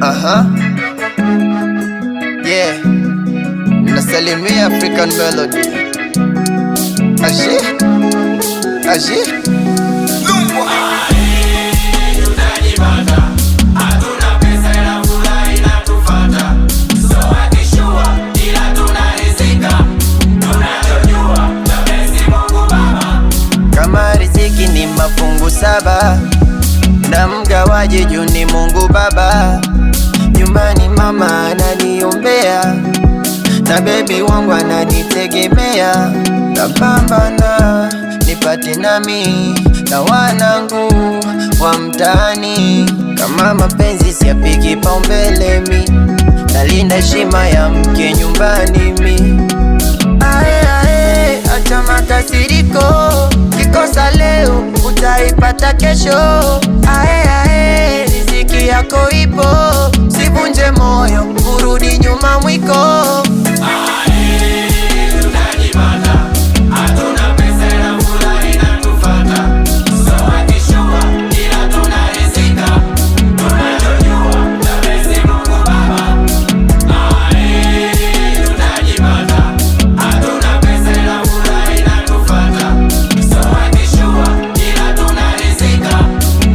Aha. Yeah. Nasalimia African Melody. Aje? Aje? Tutajipata, hatuna pesa ila furaha inatufuata. So wakishua ila tunarizika, tunachojua tabesi Mungu Baba. Kama riziki ni mafungu 7 na mgawaji juu ni Mungu Baba. Nyumbani mama ananiombea na baby wangu ananitegemea. Napambana nipate nami na wanangu wa mtaani. Kama mapenzi siyapigi kipaumbele mi, nalinda heshima ya mke nyumbani mi. Ae, ae, acha makasiriko, kikosa leo utaipata kesho. Ae, ae, riziki yako ipo, sivunje moyo, urudi nyuma mwiko. Tutajipata, hatuna pesa ila furaha inatufuata. So wakishua ila tunarizika, tunachojua tabesi Mungu Baba. Tutajipata, hatuna pesa ila furaha inatufuata. So wakishua ila tunarizika,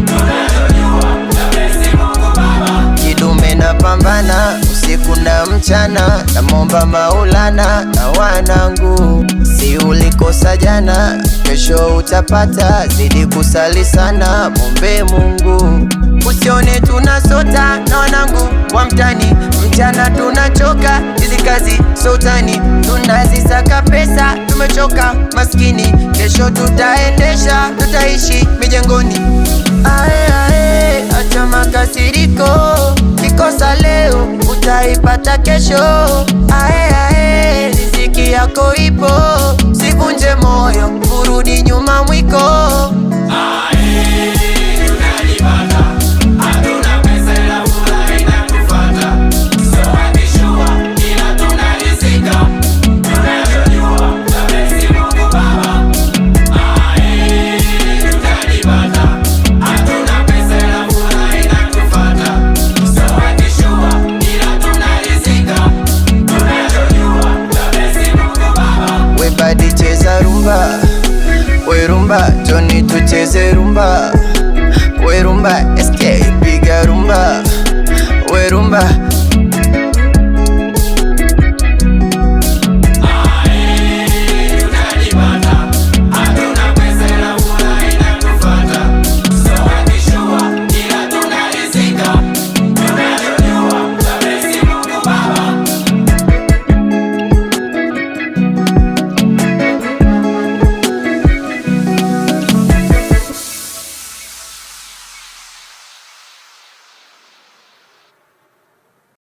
tunachojua tabesi Mungu Baba. Kidume na pambana usiku na mchana, namomba Maulana na wanangu, si ulikosa jana, kesho utapata, zidi kusali sana, mombe Mungu. Usione tunasota na wanangu wa mtani, mchana tunachoka, hizi kazi sultani, tunazisaka pesa, tumechoka maskini, kesho tutaendesha, tutaishi mijengoni. Ae, ae, acha makasiriko, kikosa leo utaipata kesho. Ae, ae, riziki yako ipo, sivunje moyo, urudi nyuma mwiko.